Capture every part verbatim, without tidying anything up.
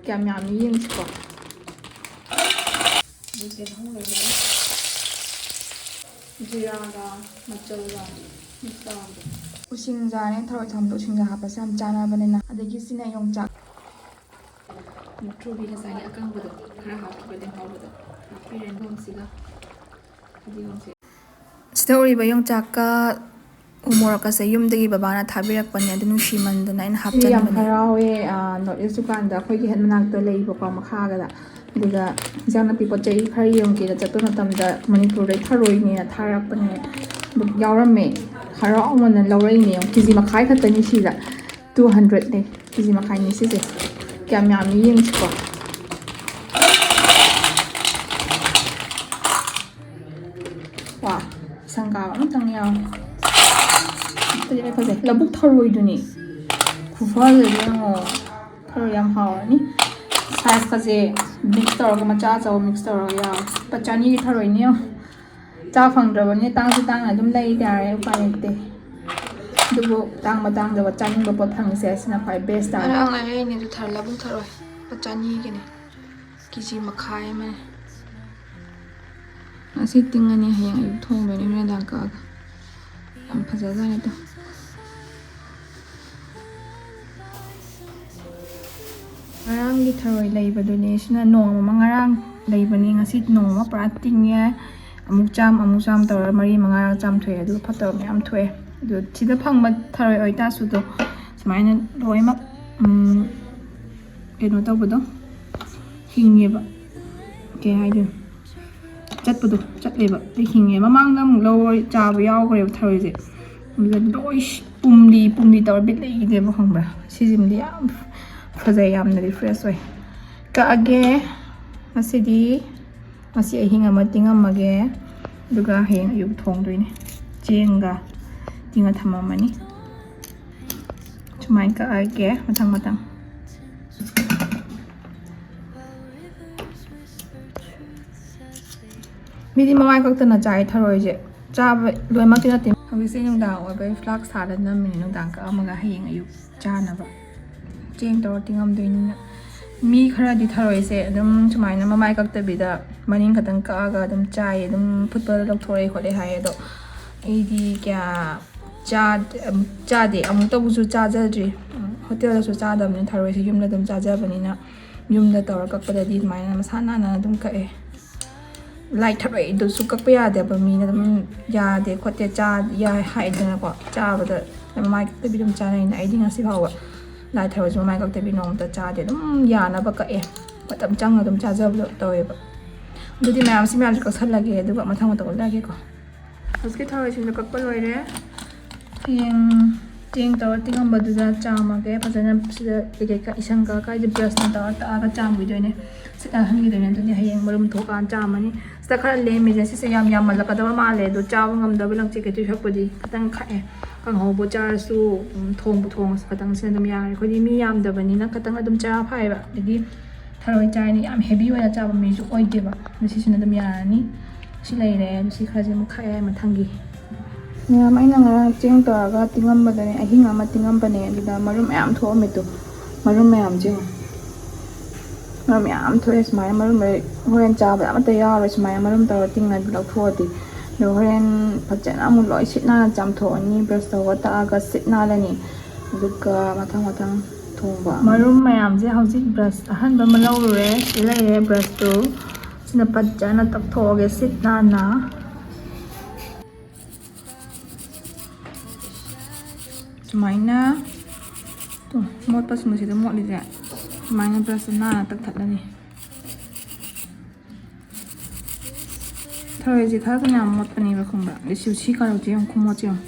ꯀꯌꯥꯝ ꯌꯥꯝꯃꯤ ꯌꯦꯡꯁꯤꯀꯣ꯫ ꯑꯗꯩ ꯇꯤꯜꯍꯧ ꯂꯩꯔꯦ꯫ ꯖꯤꯔꯥꯒ ꯃꯆꯜꯒ mix ꯇꯧꯔꯒꯦ꯫ ꯎꯁꯤꯡꯖꯥꯅꯦ, ꯊꯔꯣꯏ ꯊꯣꯡꯕꯗ ꯎꯁꯤꯡꯖꯥ ꯍꯥꯞꯄꯁꯦ ꯌꯥꯝ ꯆꯥꯅꯕꯅꯤꯅ꯫ ꯑꯗꯒꯤ ꯁꯤꯅ ꯌꯣꯡꯆꯥꯛ꯫ ꯃꯨꯛꯊ꯭ꯔꯨꯕꯤ ꯉꯁꯥꯏꯒꯤ ꯑꯀꯪꯕꯗꯣ ꯈꯔ ꯍꯥꯞꯈꯤꯕ ꯂꯦꯝꯍꯧꯕꯗꯣ ꯍꯥꯞꯄꯤꯔꯦ ꯃꯔꯨꯝꯁꯤꯒ꯫ ꯐꯗꯤꯒꯣꯝꯁꯦ꯫ ꯁꯤꯗ ꯎꯔꯤꯕ ꯌꯣꯡꯆꯥꯛꯀ ꯎ ꯃꯣꯔꯣꯛꯀꯁꯦ ꯌꯨꯝꯗꯒꯤ ꯕꯕꯥꯅ ꯊꯥꯕꯤꯔꯛꯄꯅꯦ, ꯑꯗꯨ ꯅꯨꯡꯁꯤꯃꯟꯗꯅ ꯑꯩꯅ ꯁꯤ ꯌꯥꯝ ꯍꯥꯞꯆꯟꯕꯅꯦ꯫ ꯍꯔꯥꯎꯋꯦ꯫ ꯑ, North East ꯗꯨꯀꯥꯟꯗ ꯑꯩꯈꯣꯏꯒꯤ ꯍꯦꯛ ꯃꯅꯥꯛꯇ ꯂꯩꯕꯀꯣ, ꯃꯈꯥꯒꯗ꯫ ꯑꯗꯨꯗ ꯏꯟꯖꯥꯡ ꯅꯥꯄꯤ ꯄꯣꯠ ꯆꯩ ꯈꯔ ꯌꯦꯡꯒꯦꯅ ꯆꯠꯄ ꯃꯇꯝꯗ ꯃꯅꯤꯄꯨꯔꯗꯩ ꯊꯔꯣꯏꯅꯦꯅ ꯊꯥꯔꯛꯄꯅꯦ꯫ ꯑꯗꯨ ꯌꯥꯎꯔꯝꯃꯦ꯫ ꯍꯔꯥꯎꯃꯟꯗꯅ ꯂꯧꯔꯛꯏꯅꯦ꯫ ꯀꯦ ꯖꯤ ꯃꯈꯥꯏ ꯈꯛꯇꯅꯤ ꯁꯤꯗ꯫ Two hundred ꯅꯦ꯫ ꯀꯦ ꯖꯤ ꯃꯈꯥꯏꯅꯤ ꯁꯤꯁꯦ꯫ ꯀꯌꯥꯝ ꯌꯥꯝꯃꯤ ꯌꯦꯡꯁꯤꯀꯣ꯫ ꯋꯥ, ꯁꯪꯒꯥꯕ ꯑꯃꯇꯪ ꯌꯥꯎꯔꯦ꯫ ꯑꯝꯇꯗꯤ ꯂꯣꯏ ꯐꯖꯩ꯫ ꯂꯧꯕꯨꯛ ꯊꯔꯣꯏꯗꯨꯅꯤ꯫ ꯈꯨꯐꯖꯗꯤ ꯌꯦꯡꯉꯣ꯫ ꯊꯔꯣꯏ ꯌꯥꯝ ꯍꯥꯎꯔꯅꯤ꯫ Size ꯀꯁꯦ mix ꯇꯧꯔꯒ, ꯃꯆꯥ ꯑꯆꯧꯕ mix ꯇꯧꯔꯒ ꯌꯥꯎꯔꯦ꯫ ꯂꯨꯄꯥ ꯆꯅꯤꯒꯤ ꯊꯔꯣꯏꯅꯤ ꯌꯦꯡꯉꯣ꯫ ꯆꯥ ꯐꯪꯗ꯭ꯔꯕꯅꯤ, ꯇꯥꯡꯁꯨ ꯇꯥꯡꯅ ꯑꯗꯨꯝ ꯂꯩ ꯇꯥꯔꯦ, ꯎꯄꯥꯏ ꯂꯩꯇꯦ꯫ ꯑꯗꯨꯕꯨ ꯇꯥꯡꯕ ꯇꯥꯡꯗꯕ ꯆꯥꯅꯤꯡꯕ ꯄꯣꯠ ꯐꯪꯉꯤꯁꯦ ꯑꯁꯤꯅ ꯈ꯭ꯋꯥꯏ best ꯇꯥꯔꯦ꯫ ꯉꯔꯥꯡ ꯂꯩꯔꯛꯏꯅꯦ ꯑꯗꯨ ꯊꯔꯣꯏ, ꯂꯧꯕꯨꯛ ꯊꯔꯣꯏ꯫ ꯂꯨꯄꯥ ꯆꯅꯤꯒꯤꯅꯦ꯫ ꯀꯦ ꯖꯤ ꯃꯈꯥꯏ ꯑꯃꯅꯦ꯫ ꯉꯁꯤ ꯇꯤꯡꯉꯅꯤ, ꯍꯌꯦꯡ ꯑꯌꯨꯛ ꯊꯣꯡꯗꯣꯏꯅꯦ ꯍꯣꯔꯦꯟ ꯅꯨꯡꯗꯥꯡ ꯀꯛꯑꯒ꯫ ꯌꯥꯝ ꯐꯖꯖꯥꯠꯅꯤ ꯑꯗꯣ꯫ ꯉꯔꯥꯡꯒꯤ ꯊꯔꯣꯏ ꯂꯩꯕꯗꯨꯅꯦ꯫ ꯁꯤꯅ ꯅꯣꯡꯃ ꯑꯃ ꯉꯔꯥꯡ ꯂꯩꯕꯅꯤ, ꯉꯁꯤ ꯅꯣꯡꯃ ꯑꯃ ꯄꯨꯔꯥ ꯇꯤꯡꯉꯦ꯫ ꯑꯃꯨꯛ ꯆꯥꯝ, ꯑꯃꯨꯛ ꯆꯥꯝ ꯇꯧꯔꯒ ꯃꯔꯤ ꯃꯉꯥꯔꯛ ꯆꯥꯝꯊꯣꯛꯑꯦ, ꯑꯗꯨꯒ ꯐꯠꯇꯕ ꯃꯌꯥꯝ ꯊꯣꯛꯑꯦ꯫ ꯑꯗꯨ ꯁꯤꯗ ꯐꯪꯕ ꯊꯔꯣꯏ ꯑꯣꯏꯇꯥꯔꯁꯨ ꯑꯗꯣ ꯁꯨꯃꯥꯏꯅ ꯂꯣꯏꯅꯃꯛ, ꯎꯝ, ꯀꯩꯅꯣ ꯇꯧꯕꯗꯣ ꯍꯤꯡꯉꯦꯕ꯫ ꯀꯩ ꯍꯥꯏꯗꯣꯏꯅꯣ? ꯆꯠꯄꯗꯣ ꯆꯠꯂꯦꯕ, ꯑꯗꯩ ꯍꯤꯡꯉꯦ꯫ ꯃꯃꯥꯡꯗ ꯑꯃꯨꯛ ꯂꯧꯔ ꯆꯥꯕ ꯌꯥꯎꯈ꯭ꯔꯦꯕ ꯊꯔꯣꯏꯁꯦ꯫ ꯑꯗꯨꯗ ꯂꯣꯏ ꯁꯤ-, ꯄꯨꯝꯂꯤ ꯄꯨꯝꯂꯤ ꯇꯧꯔ ꯕꯤꯠ ꯂꯩꯈꯤꯗꯦꯕ, ꯈꯪꯕ꯭ꯔꯥ? ꯁꯤꯁꯤꯃꯗꯤ ꯌꯥꯝ ꯐꯖꯩ, ꯌꯥꯝꯅ refresh ꯑꯣꯏ꯫ ꯀꯛꯑꯒꯦ ꯉꯁꯤꯗꯤ꯫ ꯉꯁꯤ ꯑꯍꯤꯡ ꯑꯃ ꯇꯤꯡꯉꯝꯃꯒꯦ, ꯑꯗꯨꯒ ꯍꯌꯦꯡ ꯑꯌꯨꯛ ꯊꯣꯡꯗꯣꯏꯅꯦ꯫ ꯆꯦꯡꯒ ꯇꯤꯡꯉ ꯊꯝꯃꯝꯃꯅꯤ꯫ ꯁꯨꯃꯥꯏꯅ ꯀꯛꯑꯒꯦ ꯃꯊꯪ ꯃꯊꯪ꯫ ꯃꯤꯗꯤ ꯃꯃꯥꯏ ꯀꯛꯇꯅ ꯆꯥꯏ ꯊꯔꯣꯏꯁꯦ꯫ ꯆꯥꯕ ꯂꯣꯏꯅꯃꯛꯇꯤ ꯅꯠꯇꯦ꯫ ꯍꯧꯖꯤꯛꯁꯦ ꯅꯨꯡꯗꯥꯡ ꯑꯣꯏꯕꯒꯤ flask ꯁꯥꯍꯜꯂ ꯊꯝꯃꯤꯅꯦ, ꯅꯨꯡꯗꯥꯡ ꯀꯛꯑꯝꯃꯒ ꯍꯌꯦꯡ ꯑꯌꯨꯛ ꯆꯥꯅꯕ꯫ ꯆꯦꯡ ꯇꯧꯔ ꯇꯤꯡꯉꯝꯗꯣꯏꯅꯤꯅ꯫ ꯃꯤ ꯈꯔꯗꯤ ꯊꯔꯣꯏꯁꯦ ꯑꯗꯨꯝ ꯁꯨꯃꯥꯏꯅ ꯃꯃꯥꯏ ꯀꯛꯇꯕꯤꯗ ꯃꯅꯤꯡ ꯈꯛꯇꯪ ꯀꯛꯑꯒ ꯑꯗꯨꯝ ꯆꯥꯏ, ꯑꯗꯨꯝ ꯐꯨꯠꯄꯗ ꯂꯧꯊꯣꯔꯛꯑꯦ ꯈꯣꯠꯂꯦ ꯍꯥꯏ꯫ ꯑꯗꯣ ꯑꯩꯗꯤ ꯀꯌꯥ ꯆꯥꯗꯦ, ꯑꯃꯨꯛꯇꯕꯨꯁꯨ ꯆꯥꯖꯗ꯭ꯔꯤ꯫ ꯍꯣꯇꯦꯜꯗꯁꯨ ꯆꯥꯗꯕꯅꯤꯅ ꯊꯔꯣꯏꯁꯦ ꯌꯨꯝꯗ ꯑꯗꯨꯝ ꯆꯥꯖꯕꯅꯤꯅ, ꯌꯨꯝꯗ ꯇꯧꯔ ꯀꯛꯄꯗꯗꯤ ꯑꯗꯨꯃꯥꯏꯅ ꯃꯁꯥ ꯅꯥꯟꯅ ꯑꯗꯨꯝ ꯀꯛꯑꯦ꯫ ꯂꯥꯏ ꯊꯔꯣꯏꯗꯨꯁꯨ ꯀꯛꯄ ꯌꯥꯗꯦꯕ, ꯃꯤꯅ ꯑꯗꯨꯝ ꯌꯥꯗꯦ ꯈꯣꯠꯇꯦ ꯆꯥ ꯌꯥꯏ ꯍꯥꯏꯗꯅꯀꯣ, ꯆꯥꯕꯗ ꯃꯃꯥꯏ ꯀꯛꯇꯕꯤ ꯑꯗꯨꯝ ꯆꯥꯅꯩꯅ꯫ ꯑꯩꯗꯤ ꯉꯁꯤ ꯐꯥꯎꯕ ꯂꯥꯏ ꯊꯔꯣꯏꯁꯨ ꯃꯃꯥꯏ ꯀꯛꯇꯕꯤ ꯅꯣꯡꯃꯇ ꯆꯥꯗꯦ꯫ ꯑꯗꯨꯝ ꯌꯥꯅꯕ ꯀꯛꯑꯦ, ꯃꯇꯝ ꯆꯪꯅ ꯑꯗꯨꯝ ꯆꯥꯖꯕꯗꯣ ꯇꯧꯋꯦꯕ꯫ ꯑꯗꯨꯗꯤ ꯃꯌꯥꯝꯁꯤ ꯃꯌꯥꯝꯁꯤ ꯀꯛꯁꯜꯂꯒꯦ, ꯑꯗꯨꯒ ꯃꯊꯪ ꯃꯇꯧ ꯎꯠꯂꯛꯑꯒꯦꯀꯣ꯫ ꯍꯧꯖꯤꯛꯀꯤ ꯊꯔꯣꯏꯁꯤꯡꯗꯣ ꯀꯛꯄ ꯂꯣꯏꯔꯦ꯫ ꯍꯌꯦꯡ ꯆꯦꯡ ꯇꯧꯔ ꯇꯤꯡꯉꯝꯕꯗꯨꯗ ꯆꯥꯝꯃꯒꯦ꯫ ꯐꯖꯅ ꯁꯤꯗ ꯀꯩꯀꯩ ꯀꯛ-, ꯏꯁꯪ ꯀꯛ ꯀꯥꯏꯗ ꯕ꯭ꯔꯁꯅ ꯇꯧꯔ ꯇꯛꯑꯒ ꯆꯥꯝꯈꯤꯗꯣꯏꯅꯦ꯫ ꯁꯤꯠ ꯅꯥꯜꯍꯟꯈꯤꯗꯣꯏꯅꯦ꯫ ꯑꯗꯨꯗꯤ ꯍꯌꯦꯡ ꯃꯔꯨꯝ ꯊꯣꯛꯀꯥꯟ ꯆꯥꯝꯃꯅꯤ꯫ ꯁꯤꯗ ꯈꯔ ꯂꯦꯝꯃꯤꯁꯦ ꯁꯤꯁꯦ ꯌꯥꯝ ꯌꯥꯝꯃꯜꯂꯛꯀꯗꯕ ꯃꯥꯜꯂꯦ꯫ ꯑꯗꯣ ꯆꯥꯕ ꯉꯝꯗꯕ ꯂꯪꯆꯦꯛ ꯀꯩꯗꯣꯏ ꯁꯛꯄꯨꯗꯤ ꯈꯤꯇꯪ ꯈꯛꯑꯦ꯫ ꯀꯥꯡꯍꯧꯕꯨ ꯆꯥꯔꯁꯨ, ꯎꯝ, ꯊꯣꯡꯕꯨ ꯊꯣꯡꯉꯁꯨ ꯈꯤꯇꯪꯁꯤꯅ ꯑꯗꯨꯝ ꯌꯥꯔꯦ꯫ ꯑꯩꯈꯣꯏꯗꯤ ꯃꯤ ꯌꯥꯝꯗꯕꯅꯤꯅ ꯈꯤꯇꯪ ꯑꯗꯨꯝ ꯆꯔꯥ ꯐꯥꯏꯌꯦꯕ꯫ ꯑꯗꯒꯤ ꯊꯔꯣꯏ ꯆꯥꯏꯅ ꯌꯥꯝ ꯍꯦꯚꯤ ꯑꯣꯏꯅ ꯆꯥꯕ ꯃꯤꯁꯨ ꯑꯣꯏꯗꯦꯕ꯫ ꯑꯗꯣ ꯁꯤꯁꯤꯅ ꯑꯗꯨꯝ ꯌꯥꯔꯅꯤ꯫ ꯁꯤ ꯂꯩꯔꯦ꯫ ꯑꯗꯣ ꯁꯤ ꯈꯔꯁꯦ ꯑꯃꯨꯛ ꯈꯛꯑꯦ ꯃꯊꯪꯒꯤ꯫ ꯃꯌꯥꯝ, ꯑꯩꯅ ꯉꯔꯥꯡ ꯆꯦꯡ ꯇꯧꯔꯒ ꯇꯤꯡꯉꯝꯕꯗꯅꯦ, ꯑꯍꯤꯡ ꯑꯃ ꯇꯤꯡꯉꯝꯕꯅꯦ, ꯑꯗꯨꯗ ꯃꯔꯨꯝ ꯃꯌꯥꯝ ꯊꯣꯛꯑꯝꯃꯦ ꯇꯨ꯫ ꯃꯔꯨꯝ ꯃꯌꯥꯝꯁꯦ ꯌꯦꯡꯉꯣ꯫ ꯃꯔꯨꯝ ꯃꯌꯥꯝ ꯊꯣꯛꯑꯦ꯫ ꯁꯨꯃꯥꯏꯅ ꯃꯔꯨꯝ ꯂꯣꯏ ꯍꯣꯔꯦꯟ ꯆꯥꯕꯗ ꯑꯃꯠꯇ ꯌꯥꯎꯔꯣꯏ꯫ ꯁꯨꯃꯥꯏꯅ ꯃꯔꯨꯝ ꯇꯧꯔ ꯇꯤꯡꯉꯗꯤ ꯂꯧꯊꯣꯛꯑꯗꯤ꯫ ꯑꯗꯣ ꯍꯣꯔꯦꯟ ꯐꯖꯅ ꯑꯃꯨꯛ ꯂꯣꯏ ꯁꯤꯠ ꯅꯥꯟꯅ ꯆꯥꯝꯊꯣꯛꯑꯅꯤ꯫ ꯕ꯭ꯔꯁ ꯇꯧꯕ ꯇꯛꯑꯒ ꯁꯤꯠ ꯅꯥꯜꯂꯅꯤ꯫ ꯑꯗꯨꯒ ꯃꯊꯪ ꯃꯊꯪ ꯊꯣꯡꯕ꯫ ꯃꯔꯨꯝ ꯃꯌꯥꯝꯁꯦ ꯍꯧꯖꯤꯛ ꯕ꯭ꯔꯁ ꯑꯍꯟꯕ ꯑꯃ ꯂꯧꯔꯨꯔꯦ꯫ ꯁꯤ ꯂꯩꯔꯦ ꯕ꯭ꯔꯁꯇꯨ꯫ ꯁꯤꯅ ꯐꯖꯅ ꯇꯛꯊꯣꯛꯑꯒꯦ ꯁꯤꯠ ꯅꯥꯟꯅ꯫ ꯁꯨꯃꯥꯏꯅ ꯇꯨ, ꯃꯣꯠꯄꯁꯤꯡꯁꯤꯗ ꯃꯣꯠꯂꯤꯁꯦ ꯁꯨꯃꯥꯏꯅ ꯕ꯭ꯔꯁꯇ ꯅꯥꯟꯅ ꯇꯛꯊꯠꯂꯅꯤ꯫ ꯊꯔꯣꯏꯁꯦ ꯈꯔ ꯀꯅꯥ ꯌꯥꯝ ꯃꯣꯠꯄꯅꯦꯕ, ꯈꯪꯕ꯭ꯔꯥ? ꯑꯗꯩ ꯁꯤ, ꯁꯤ ꯀꯥꯔꯣꯠꯁꯦ ꯌꯥꯝ ꯈꯨꯃꯣꯠꯁꯦ ꯌꯦꯡꯉꯣ꯫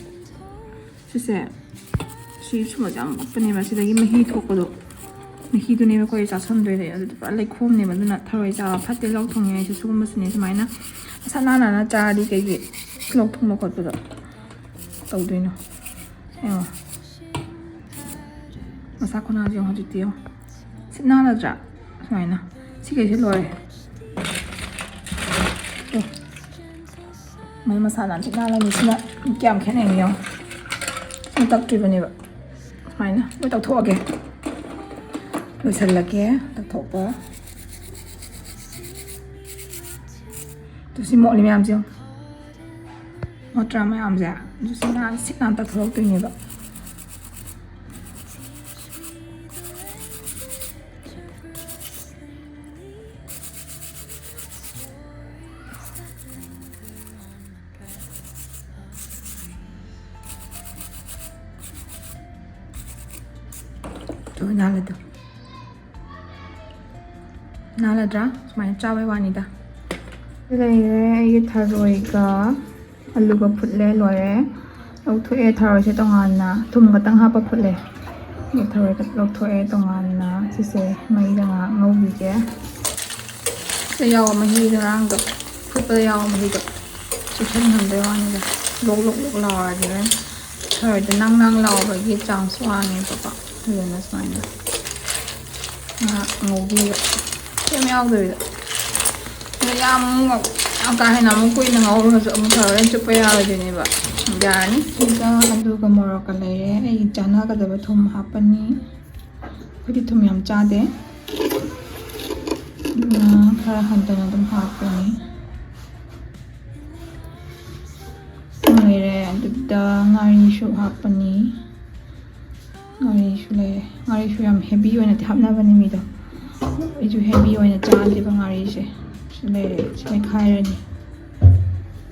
ꯁꯤꯁꯦ, ꯁꯤ ꯁꯨꯝꯕꯁꯦ ꯌꯥꯝ ꯃꯣꯠꯄꯅꯦꯕ꯫ ꯁꯤꯗꯒꯤ ꯃꯍꯤ ꯊꯣꯛꯄꯗꯣ, ꯃꯍꯤꯗꯨꯅꯦꯕ ꯑꯩꯈꯣꯏ ꯆꯥꯁꯟꯗꯣꯏꯁꯦ꯫ ꯑꯗꯨꯗꯤ ꯄꯨꯔꯥ ꯂꯩꯈꯣꯝꯅꯦꯕ꯫ ꯑꯗꯨꯅ ꯊꯔꯣꯏ ꯆꯥꯕ ꯐꯠꯇꯦ, ꯂꯣꯛ ꯊꯨꯡꯉꯦ ꯍꯥꯏꯁꯦ ꯁꯤꯒꯨꯝꯕꯁꯤꯅꯦ꯫ ꯁꯨꯃꯥꯏꯅ ꯃꯁꯥ ꯅꯥꯟ ꯅꯥꯟꯅ ꯆꯥꯔꯗꯤ ꯀꯩꯒꯤ ꯂꯣꯛ ꯊꯨꯡꯕ ꯈꯣꯠꯄꯗꯣ ꯇꯧꯗꯣꯏꯅꯣ? ꯌꯦꯡꯉꯣ꯫ ꯃꯁꯥ ꯈꯨꯅꯥꯁꯦ ꯌꯦꯡꯉꯣ ꯍꯧꯖꯤꯛꯇꯤ, ꯌꯦꯡꯉꯣ꯫ ꯁꯤꯠ ꯅꯥꯜꯂꯗ꯭ꯔꯥ? ꯁꯨꯃꯥꯏꯅ꯫ ꯁꯤꯈꯩꯁꯦ ꯂꯣꯏꯔꯦ꯫ ꯑꯣ꯫ ꯃꯣꯏ ꯃꯁꯥ ꯅꯥꯟ ꯁꯤꯠ ꯅꯥꯜꯂꯅꯤ꯫ ꯁꯤꯅ ꯀꯌꯥꯝ ꯈꯦꯠꯅꯩꯅꯣ ꯌꯦꯡꯉꯣ꯫ ꯁꯤꯅ ꯇꯛꯇ꯭ꯔꯤꯕꯅꯦꯕ꯫ ꯁꯨꯃꯥꯏꯅ ꯂꯣꯏ ꯇꯧꯊꯣꯛꯑꯒꯦ꯫ ꯂꯣꯏꯁꯤꯜꯂꯒꯦ ꯇꯥꯊꯣꯛꯄ꯫ ꯇꯨ ꯁꯤ ꯃꯣꯠꯂꯤ ꯃꯌꯥꯝꯁꯦ ꯌꯦꯡꯉꯣ꯫ ꯃꯣꯠꯇ꯭ꯔꯥ ꯃꯌꯥꯝꯁꯦ? ꯑꯗꯨ ꯁꯤ ꯅꯥꯟ ꯁꯤꯠ ꯅꯥꯟ ꯇꯥꯊꯣꯔꯛꯇꯣꯏꯅꯦꯕ꯫ Two ꯅꯥꯜꯂꯦ two. ꯅꯥꯜꯂꯗ꯭ꯔꯥ? ꯁꯨꯃꯥꯏꯅ ꯆꯥꯕꯩ ꯋꯥꯅꯤꯗ꯫ ꯂꯩꯔꯦ ꯑꯩꯒꯤ ꯊꯔꯣꯏꯒ ꯑꯂꯨꯒ ꯐꯨꯠꯂꯦ, ꯂꯣꯏꯔꯦ꯫ ꯂꯧꯊꯣꯛꯑꯦ ꯊꯔꯣꯏꯁꯦ ꯇꯣꯉꯥꯟꯅ, ꯊꯨꯝ ꯈꯛꯇꯪ ꯍꯥꯞꯄ ꯐꯨꯠꯂꯦ꯫ ꯑꯗꯨ ꯊꯔꯣꯏ ꯂꯧꯊꯣꯛꯑꯦ ꯇꯣꯉꯥꯟꯅ꯫ ꯁꯤꯁꯦ ꯃꯩꯗ ꯉꯥꯏꯍꯥꯛ ꯉꯧꯕꯤꯒꯦ꯫ ꯁꯤꯗ ꯌꯥꯎꯕ ꯃꯍꯤ ꯉꯔꯥꯡꯗꯣ, ꯐꯨꯠꯄꯗ ꯌꯥꯎꯕ ꯃꯍꯤꯗꯣ ꯆꯨꯞꯁꯟꯍꯟꯕꯩ ꯋꯥꯅꯤꯗ꯫ ꯂꯣꯛ ꯂꯣꯛ ꯂꯣꯛ ꯂꯥꯎꯔꯗꯤ ꯍꯣꯔꯦꯟ ꯊꯔꯣꯏꯗꯣ ꯅꯪ ꯅꯪ ꯂꯥꯎꯕꯒꯤ ꯆꯥꯟꯁ ꯋꯥꯡꯉꯦꯕꯀꯣ꯫ ꯑꯗꯨꯗꯨꯅ ꯁꯨꯃꯥꯏꯅ ꯉꯥꯏꯍꯥꯛ ꯉꯧꯕꯤꯕ꯫ ꯀꯩꯝ ꯌꯥꯎꯗꯕꯤꯗ꯫ ꯑꯗꯣ ꯌꯥꯝ ꯉꯧ-, ꯌꯥꯝ ꯀꯥ ꯍꯦꯟꯅ ꯑꯃꯨꯛ ꯀꯨꯏꯅ ꯉꯧꯔꯒꯁꯨ ꯑꯃꯨꯛ ꯊꯔꯣꯏ ꯂꯣꯏ ꯆꯨꯞꯄ ꯌꯥꯔꯣꯏꯗꯣꯏꯅꯦꯕ꯫ ꯌꯥꯔꯅꯤ꯫ ꯁꯤꯒ ꯑꯂꯨꯒ ꯃꯣꯔꯣꯛꯀ ꯂꯩꯔꯦ꯫ ꯑꯩ ꯆꯥꯟꯅꯒꯗꯕ ꯊꯨꯝ ꯍꯥꯞꯄꯅꯤ꯫ ꯑꯩꯈꯣꯏꯗꯤ ꯊꯨꯝ ꯌꯥꯝ ꯆꯥꯗꯦ꯫ ꯑꯗꯨꯅ ꯈꯔ ꯍꯟꯊꯅ ꯑꯗꯨꯝ ꯍꯥꯞꯄꯅꯤ꯫ ꯂꯩꯔꯦ꯫ ꯑꯗꯨꯗ ꯉꯥꯔꯤꯁꯨ ꯍꯥꯞꯄꯅꯤ꯫ ꯉꯥꯔꯤꯁꯨ ꯂꯩꯔꯦ꯫ ꯉꯥꯔꯤꯁꯨ ꯌꯥꯝ heavy ꯑꯣꯏꯅꯗꯤ ꯍꯥꯞꯅꯕꯅꯤ ꯃꯤꯗꯣ꯫ ꯑꯩꯁꯨ heavy ꯑꯣꯏꯅ ꯆꯥꯗꯦꯕ ꯉꯥꯔꯤꯁꯦ꯫ ꯁꯤ ꯂꯩꯔꯦ꯫ ꯁꯤ ꯃꯦꯠꯈꯥꯏꯔꯅꯤ꯫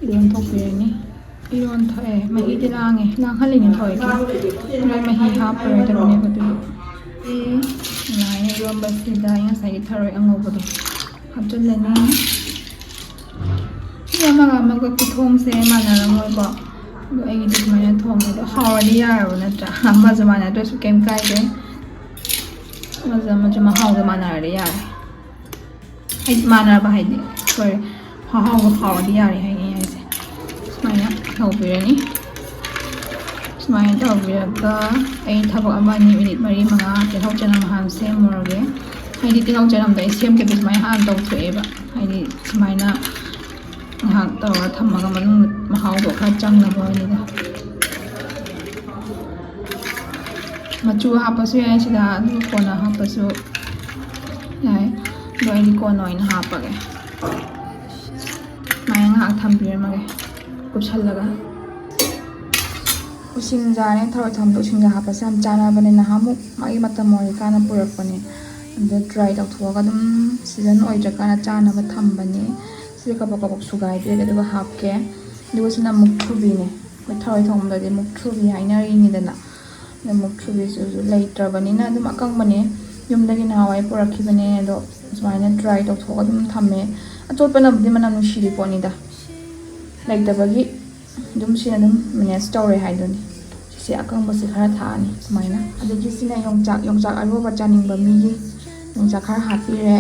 ꯏꯔꯣꯟ ꯊꯣꯛꯄꯤꯔꯅꯤ꯫ ꯏꯔꯣꯟ ꯊꯣꯛꯑꯦ꯫ ꯃꯍꯤꯗꯤ ꯂꯥꯡꯉꯦ꯫ ꯂꯥꯡꯍꯜꯂꯤꯅꯦ ꯊꯔꯣꯏꯒꯤ꯫ ꯍꯣꯔꯦꯟ ꯃꯍꯤ ꯍꯥꯞꯄꯔꯣꯏꯗꯕꯅꯦꯕ ꯑꯗꯨꯒꯤ꯫ ꯑꯗꯨꯃꯥꯏꯅ ꯏꯔꯣꯟꯕꯁꯤꯗ ꯑꯩ ꯉꯁꯥꯏꯒꯤ ꯊꯔꯣꯏ ꯑꯉꯧꯕꯗꯣ ꯍꯥꯞꯆꯤꯜꯂꯅꯤ꯫ ꯃꯤ ꯑꯃꯒ ꯑꯃꯒ ꯈꯨꯊꯣꯡꯁꯦ ꯃꯥꯟꯅꯔꯝꯃꯣꯏꯀꯣ꯫ ꯑꯗꯣ ꯑꯩꯒꯤꯗꯤ ꯁꯨꯃꯥꯏꯅ ꯊꯣꯡꯉꯦ꯫ ꯑꯗꯣ ꯍꯥꯎꯔꯗꯤ ꯌꯥꯔꯕ ꯅꯠꯇ꯭ꯔꯥ? ꯑꯃꯁꯨ ꯃꯥꯟꯅꯗ꯭ꯔꯁꯨ ꯀꯩꯝ ꯀꯥꯏꯗꯦ꯫ ꯑꯃꯁꯨ ꯑꯃꯁꯨ ꯃꯍꯥꯎꯗꯣ ꯃꯥꯟꯅꯔꯗꯤ ꯌꯥꯔꯦ꯫ ꯍꯥꯏꯗꯤ ꯃꯥꯟꯅꯔꯕ ꯍꯥꯏꯗꯤ, ꯁꯣꯔꯤ, ꯃꯍꯥꯎꯗꯣ ꯍꯥꯎꯔꯗꯤ ꯌꯥꯔꯦ ꯍꯥꯏꯅꯤꯡꯉꯦ ꯑꯩꯁꯦ꯫ ꯁꯨꯃꯥꯏꯅ ꯇꯧꯕꯤꯔꯅꯤ꯫ ꯁꯨꯃꯥꯏꯅ ꯇꯧꯕꯤꯔꯒ ꯑꯩ ꯊꯕꯛ ꯑꯃ ꯑꯅꯤ ꯃꯤꯅꯤꯠ ꯃꯔꯤ ꯃꯉꯥ ꯇꯤꯜꯍꯧ ꯆꯅꯝ ꯍꯥꯟꯅ ꯁꯦꯝꯃꯨꯔꯒꯦ꯫ ꯍꯥꯏꯗꯤ ꯇꯤꯜꯍꯧ ꯆꯅꯝꯗꯣ ꯑꯩ ꯁꯦꯝꯗꯕꯤ ꯁꯨꯃꯥꯏꯅ ꯍꯥꯟꯅ ꯇꯧꯊꯣꯛꯑꯦꯕ꯫ ꯍꯥꯏꯗꯤ ꯁꯨꯃꯥꯏꯅ ꯉꯥꯏꯍꯥꯛ ꯇꯧꯔꯒ ꯊꯝꯃꯒ ꯃꯅꯨꯡ ꯃꯍꯥꯎꯗꯣ ꯈꯔ ꯆꯪꯅꯕ ꯑꯣꯏꯅꯤꯗ꯫ ꯃꯆꯨ ꯍꯥꯞꯄꯁꯨ ꯌꯥꯏ ꯁꯤꯗ, ꯑꯗꯨꯒ ꯀꯣꯟꯅ ꯍꯥꯞꯄꯁꯨ ꯌꯥꯏ꯫ ꯑꯗꯣ ꯑꯩꯗꯤ ꯀꯣꯟꯅ ꯑꯣꯏꯅ ꯍꯥꯞꯄꯒꯦ꯫ ꯁꯨꯃꯥꯏꯅ ꯉꯥꯏꯍꯥꯛ ꯊꯝꯕꯤꯔꯝꯃꯒꯦ ꯀꯨꯞꯁꯜꯂꯒ꯫ ꯎꯁꯤꯡꯖꯥꯅꯦ, ꯊꯔꯣꯏ ꯊꯣꯡꯕꯗ ꯎꯁꯤꯡꯖꯥ ꯍꯥꯞꯄꯁꯦ ꯌꯥꯝ ꯆꯥꯅꯕꯅꯦ꯫ ꯅꯍꯥꯟꯃꯨꯛ ꯃꯥꯒꯤ ꯃꯇꯝ ꯑꯣꯏꯔꯤꯀꯥꯟꯗ ꯄꯨꯔꯛꯄꯅꯦ꯫ ꯑꯗꯨꯗ try ꯇꯧꯊꯣꯛꯑꯒ ꯑꯗꯨꯝ season ꯑꯣꯏꯗ꯭ꯔꯀꯥꯟꯗ ꯆꯥꯅꯕ ꯊꯝꯕꯅꯦ꯫ ꯁꯤꯁꯦ ꯀꯕꯛ ꯀꯕꯛ ꯁꯨꯒꯥꯏꯕꯤꯔꯒꯦ ꯑꯗꯨꯒ ꯍꯥꯞꯀꯦ꯫ ꯑꯗꯨꯒ ꯁꯤꯅ ꯃꯨꯛꯊ꯭ꯔꯨꯕꯤꯅꯦ꯫ ꯑꯩꯈꯣꯏ ꯊꯔꯣꯏ ꯊꯣꯡꯕꯗꯗꯤ ꯃꯨꯛꯊ꯭ꯔꯨꯕꯤ ꯍꯥꯏꯅꯔꯤꯅꯤꯗꯅ꯫ ꯑꯗ ꯃꯨꯛꯊ꯭ꯔꯨꯕꯤꯁꯤꯁꯨ ꯂꯩꯇ꯭ꯔꯕꯅꯤꯅ ꯑꯗꯨꯝ ꯑꯀꯪꯕꯅꯦ꯫ ꯌꯨꯝꯗꯒꯤ ꯅꯍꯥꯟꯋꯥꯏ ꯄꯨꯔꯛꯈꯤꯕꯅꯦ꯫ ꯑꯗꯣ ꯁꯨꯃꯥꯏꯅ dry ꯇꯧꯊꯣꯛꯑꯒ ꯑꯗꯨꯝ ꯊꯝꯃꯦ꯫ ꯑꯆꯣꯠꯄꯅꯕꯨꯗꯤ ꯃꯅꯝ ꯅꯨꯡꯁꯤꯔꯤ ꯄꯣꯠꯅꯤꯗ꯫ ꯂꯩꯇꯕꯒꯤ ꯑꯗꯨꯝ ꯁꯤꯅ ꯑꯗꯨꯝ manage ꯇꯧꯔꯦ ꯍꯥꯏꯗꯨꯅꯤ꯫ ꯁꯤꯁꯦ ꯑꯀꯪꯕꯁꯦ ꯈꯔ ꯊꯥꯛꯑꯅꯤ ꯁꯨꯃꯥꯏꯅ꯫ ꯑꯗꯒꯤ ꯁꯤꯅ ꯌꯣꯡꯆꯥꯛ, ꯌꯣꯡꯆꯥꯛ ꯑꯔꯣꯕ ꯆꯥꯅꯤꯡꯕ ꯃꯤꯒꯤ ꯌꯣꯡꯆꯥꯛ ꯈꯔ ꯍꯥꯞꯄꯤꯔꯦ꯫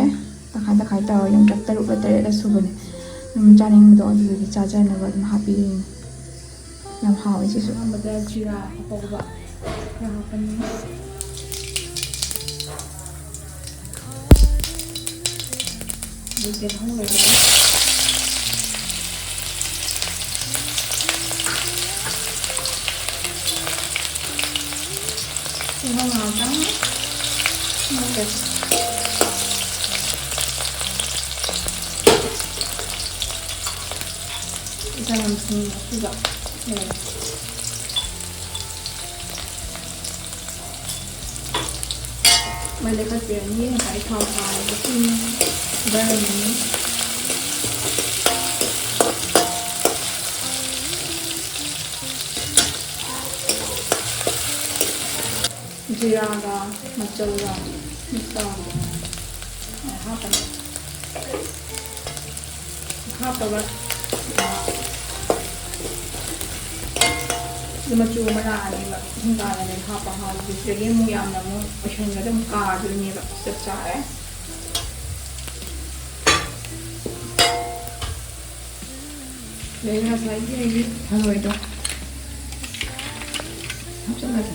ꯇꯪꯈꯥꯏ ꯇꯪꯈꯥꯏ ꯇꯧꯔꯒ ꯌꯣꯡꯆꯥꯛ ꯇꯔꯨꯛꯂ ꯇꯔꯦꯠꯂ ꯁꯨꯕꯅꯦ꯫ ꯑꯗꯨꯝ ꯆꯥꯅꯤꯡꯕꯗꯣ ꯑꯗꯨꯗꯨꯒꯤ ꯆꯥꯖꯅꯕ ꯑꯗꯨꯝ ꯍꯥꯞꯄꯤꯔꯤꯅꯤ꯫ ꯌꯥꯝ ꯍꯥꯎꯋꯦ ꯁꯤꯁꯨ꯫ ꯑꯍꯥꯟꯕꯗ ꯖꯤꯔꯥ ꯑꯄꯧꯕ ꯈꯔ ꯍꯥꯞꯄꯅꯤ꯫ ꯑꯗꯨ ꯇꯤꯜꯍꯧ ꯂꯩꯔꯦ꯫ ꯇꯤꯜꯍꯧ ꯉꯥꯛꯇꯪ ꯉꯧꯒꯦ꯫ ꯆꯅꯝꯁꯤꯡ ꯍꯥꯞꯄꯤꯕ ꯂꯣꯏꯔꯦ꯫ ꯃꯩ ꯂꯩꯈꯠꯄꯤꯔꯅꯤ꯫ ꯉꯁꯥꯏ ꯊꯥꯎ ꯁꯥꯍꯜꯂꯒ ꯆꯤꯡ ꯊꯥꯗꯔꯝꯃꯅꯤ꯫ ꯖꯤꯔꯥꯒ ꯃꯆꯜꯒ mix ꯇꯧꯔꯒ ꯍꯥꯞꯄꯅꯤ꯫ ꯍꯥꯞꯄꯒ, ꯑ, ꯑꯗꯨ ꯃꯆꯨ ꯑꯃ ꯂꯥꯛꯑꯅꯦꯕ꯫ ꯏꯁꯤꯡ ꯀꯥꯔꯒ ꯍꯥꯞꯄ ꯍꯥꯎꯕꯗꯨ꯫ ꯁꯤꯗꯒꯤ ꯑꯃꯨꯛ ꯌꯥꯝꯅ ꯑꯃꯨꯛ ꯑꯣꯏꯁꯟꯒ꯭ꯔꯗꯤ ꯑꯃꯨꯛ ꯀꯥꯗꯣꯏꯅꯦꯕ꯫ ꯆꯞ ꯆꯥꯔꯦ꯫ ꯑꯗꯩ ꯉꯁꯥꯏꯒꯤ ꯑꯩꯒꯤ ꯊꯔꯣꯏꯗꯣ ꯍꯥꯞꯆꯜꯂꯒꯦ꯫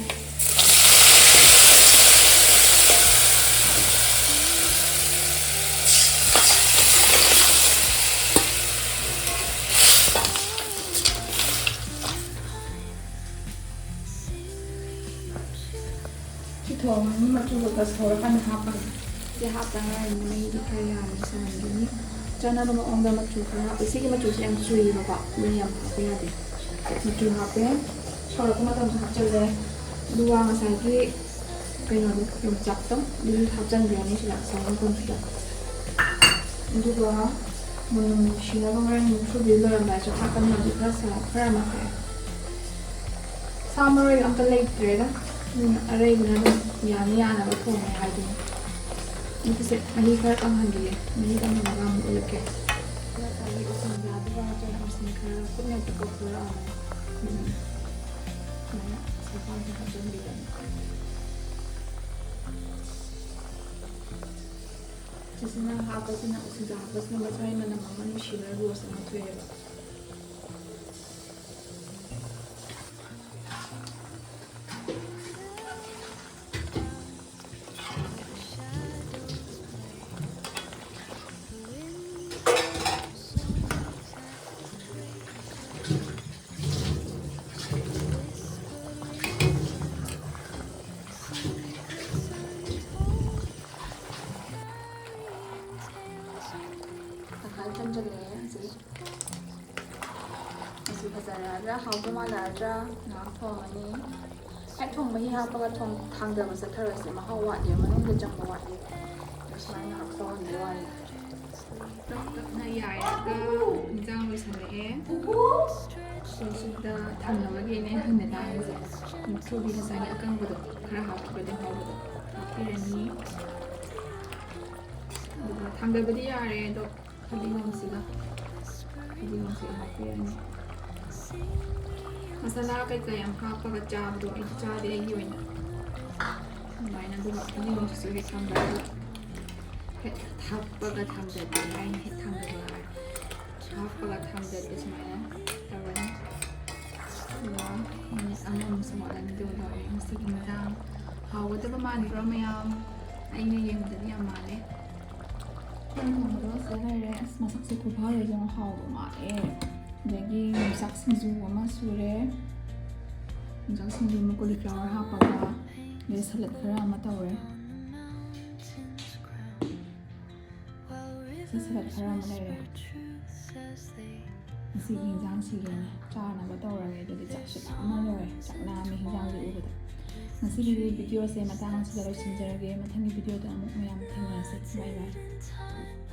ꯊꯣꯡꯉꯅꯤ, ꯃꯆꯨ ꯀꯩꯀꯥ ꯁꯧꯔꯀꯥꯟꯗ ꯍꯥꯞꯄꯅꯤ꯫ ꯁꯤ ꯍꯥꯞꯇ ꯉꯥꯏꯔꯤꯕꯅꯤꯅ ꯃꯩꯗꯤ ꯈꯔ ꯌꯥꯝꯅ ꯁꯧꯍꯟꯒꯅꯤ꯫ ꯆꯥꯅꯕ ꯃꯑꯣꯡꯗ ꯃꯆꯨ ꯈꯔ ꯍꯥꯞꯄꯤ꯫ ꯁꯤꯒꯤ ꯃꯆꯨꯁꯦ ꯌꯥꯝ ꯆꯨꯏꯌꯦꯕꯀꯣ, ꯑꯗꯨꯅ ꯌꯥꯝ ꯍꯥꯞꯄ ꯌꯥꯗꯦ꯫ ꯃꯆꯨ ꯍꯥꯞꯄꯦ, ꯁꯧꯔꯛꯄ ꯃꯇꯝꯗ ꯍꯥꯞꯆꯜꯂꯦ꯫ ꯑꯗꯨꯒ ꯉꯁꯥꯏꯒꯤ ꯀꯩꯅꯣꯗꯣ, ꯌꯣꯡꯆꯥꯛꯇꯣ, ꯑꯗꯨꯁꯨ ꯍꯥꯞꯆꯟꯕꯤꯔꯅꯤ ꯁꯤꯗ ꯁꯧꯕ ꯃꯇꯝꯁꯤꯗ꯫ ꯑꯗꯨꯒ ꯃꯅꯝ ꯅꯨꯡꯁꯤꯅꯕ ꯍꯣꯔꯦꯟ ꯃꯨꯛꯊ꯭ꯔꯨꯕꯤ ꯂꯣꯏꯔꯝꯗꯥꯏꯁꯨ ꯊꯥꯛꯀꯅꯤ꯫ ꯍꯧꯖꯤꯛ ꯈꯔ ꯁꯥ-, ꯈꯔ ꯑꯃ ꯊꯥꯛꯑꯦ꯫ ꯁꯥ ꯃꯔꯣꯏ ꯑꯝꯇ ꯂꯩꯇ꯭ꯔꯦꯗ, ꯑꯗꯨꯅ ꯑꯔꯩꯕꯅ ꯑꯗꯨꯝ ꯌꯥꯅ ꯌꯥꯅꯕ ꯊꯣꯡꯉꯦ ꯍꯥꯏꯗꯨꯅꯤ꯫ ꯑꯗꯨꯁꯦ ꯃꯍꯤ ꯈꯔ ꯀꯪꯍꯟꯈꯤꯒꯦ, ꯃꯍꯤ ꯀꯪꯍꯜꯂꯒ ꯑꯃꯨꯛ ꯎꯠꯂꯛꯀꯦ꯫ ꯉꯁꯥꯏꯒꯤ ꯎꯁꯤꯟꯖꯥꯗꯨꯒ ꯆꯅꯝꯁꯤꯡ ꯈꯔ ꯈꯨꯠꯅ ꯍꯦꯛꯇ ꯀꯧꯊꯣꯔꯛꯑꯕꯅꯤ꯫ ꯎꯝ꯫ ꯁꯨꯃꯥꯏꯅ ꯁꯦꯠꯐꯝꯁꯦ ꯍꯥꯞꯆꯤꯟꯕꯤꯔꯅꯤ꯫ ꯁꯤꯁꯤꯅ ꯍꯥꯞꯄꯁꯤꯅ, ꯎꯁꯤꯟꯖꯥ ꯍꯥꯞꯄꯁꯤꯅ ꯃꯁꯥꯒꯤ ꯃꯅꯝ ꯑꯃ ꯅꯨꯡꯁꯤꯕ ꯔꯣꯁ ꯑꯃ ꯊꯣꯛꯑꯦꯕ꯫ ꯇꯪꯈꯥꯏ ꯊꯣꯡꯖꯤꯜꯂꯛꯑꯦ ꯍꯧꯖꯤꯛ꯫ ꯃꯆꯨ ꯐꯖꯔꯛꯑꯗ꯭ꯔꯥ, ꯍꯥꯎꯗꯧ ꯃꯥꯜꯂꯛꯑꯗ꯭ꯔꯥ ꯉꯥꯏꯍꯥꯛ ꯊꯣꯡꯉꯅꯤ꯫ ꯍꯦꯛ ꯊꯣꯡ ꯃꯍꯤ ꯍꯥꯞꯄꯒ ꯊꯣꯡ ꯊꯥꯡꯗꯕ ꯆꯠꯊꯔꯣꯏꯁꯦ, ꯃꯍꯥꯎ ꯋꯥꯠꯂꯦ, ꯃꯅꯨꯡꯗ ꯆꯪꯕ ꯋꯥꯠꯂꯦ꯫ ꯁꯨꯃꯥꯏꯅ ꯉꯥꯏꯍꯥꯛ ꯇꯧꯍꯟꯕꯩ ꯋꯥꯅꯤ꯫ ꯇꯞ ꯇꯞꯅ ꯌꯥꯏꯔꯒ ꯏꯟꯖꯥꯡ ꯂꯣꯏꯁꯤꯜꯂꯛꯑꯦ꯫ ꯁꯤꯗ ꯊꯝꯅꯕꯒꯤꯅꯦ ꯍꯟꯅ ꯇꯥꯔꯤꯁꯦ꯫ ꯃꯨꯛꯊ꯭ꯔꯨꯕꯤ ꯉꯁꯥꯏꯒꯤ ꯑꯀꯪꯕꯗꯣ, ꯈꯔ ꯍꯥꯞꯈꯤꯕ ꯂꯦꯝꯍꯧꯕꯗꯣ ꯍꯥꯞꯄꯤꯔꯅꯤ꯫ ꯑꯗꯨꯒ ꯊꯥꯡꯗꯕꯗꯤ ꯌꯥꯔꯦ, ꯑꯗꯣ ꯐꯗꯤꯒꯣꯝꯁꯤꯒ, ꯐꯗꯤꯒꯣꯝꯁꯤꯒ ꯍꯥꯞꯄꯤꯔꯅꯤ꯫ ꯃꯁꯥꯂꯥ ꯀꯩꯀꯥ ꯌꯥꯝ ꯍꯥꯞꯄꯒ ꯆꯥꯕꯗꯣ ꯑꯩꯗꯤ ꯆꯥꯗꯦ, ꯑꯩꯒꯤ ꯑꯣꯏꯅ꯫ ꯑꯗꯨꯃꯥꯏꯅ, ꯑꯗꯨꯒ ꯐꯗꯤꯒꯣꯝꯁꯤꯁꯨ ꯍꯦꯛ ꯊꯥꯡꯗꯔꯒ, ꯍꯦꯛ ꯍꯥꯞꯄꯒ ꯊꯥꯡꯗꯕꯤ ꯍꯥꯏꯅ, ꯍꯦꯛ ꯊꯥꯡꯗꯕ ꯍꯥꯏ꯫ ꯍꯥꯞꯄꯒ ꯊꯥꯡꯗꯔꯒ ꯁꯨꯃꯥꯏꯅ ꯇꯧꯔꯅꯤ꯫ ꯑꯗꯨꯒ ꯃꯤꯅꯤꯠ ꯑꯃꯃꯨꯛ ꯁꯧꯍꯜꯂꯅꯤ꯫ ꯑꯗꯨꯒ ꯂꯣꯏꯔꯦ ꯉꯁꯤꯒꯤ ꯏꯟꯖꯥꯡ꯫ ꯍꯥꯎꯒꯗꯕ ꯃꯥꯟꯕ꯭ꯔꯣ ꯃꯌꯥꯝ? ꯑꯩꯅ ꯌꯦꯡꯕꯗꯗꯤ ꯌꯥꯝ ꯃꯥꯜꯂꯦ꯫ ꯏꯟꯖꯥꯡ ꯊꯣꯡꯕꯗꯣ ꯁꯤꯗ ꯂꯩꯔꯦ꯫ ꯑꯁ, ꯃꯁꯛꯁꯦ ꯈꯨꯐꯖꯁꯦ ꯌꯥꯝ ꯍꯥꯎꯕ ꯃꯥꯜꯂꯦ꯫ ꯑꯗꯒꯤ ꯌꯣꯡꯆꯥꯛ ꯁꯤꯡꯖꯨ ꯑꯃ ꯁꯨꯔꯦ꯫ ꯌꯣꯡꯆꯥꯛ ꯁꯤꯡꯖꯨ ꯑꯃ cauliflower ꯍꯥꯞꯄꯒ꯫ ꯑꯗꯩ ꯁꯂꯠ ꯈꯔ ꯑꯃ ꯇꯧꯔꯦ꯫ ꯁꯤ ꯁꯂꯠ ꯈꯔ ꯑꯃ ꯂꯩꯔꯦ꯫ ꯉꯁꯤꯒꯤ ꯍꯤꯟꯖꯥꯡꯁꯤꯒꯤꯅꯦ ꯆꯥꯅꯕ ꯇꯧꯔꯒꯦ꯫ ꯑꯗꯨꯗꯤ ꯆꯥꯛꯁꯨ ꯂꯥꯝꯃ ꯂꯣꯏꯔꯦ꯫ ꯆꯥꯛ ꯂꯥꯝꯃꯦ ꯍꯤꯟꯖꯥꯡꯁꯦ ꯎꯕꯗ꯫ ꯉꯁꯤꯒꯤꯗꯤ ꯚꯤꯗꯤꯑꯣꯁꯦ ꯃꯇꯥꯡ ꯑꯁꯤꯗ ꯂꯣꯏꯁꯤꯟꯖꯔꯒꯦ꯫ ꯃꯊꯪꯒꯤ ꯚꯤꯗꯤꯑꯣꯗ ꯑꯃꯨꯛ ꯃꯌꯥꯝ ꯊꯦꯡꯅꯔꯁꯤ꯫ Bye bye꯫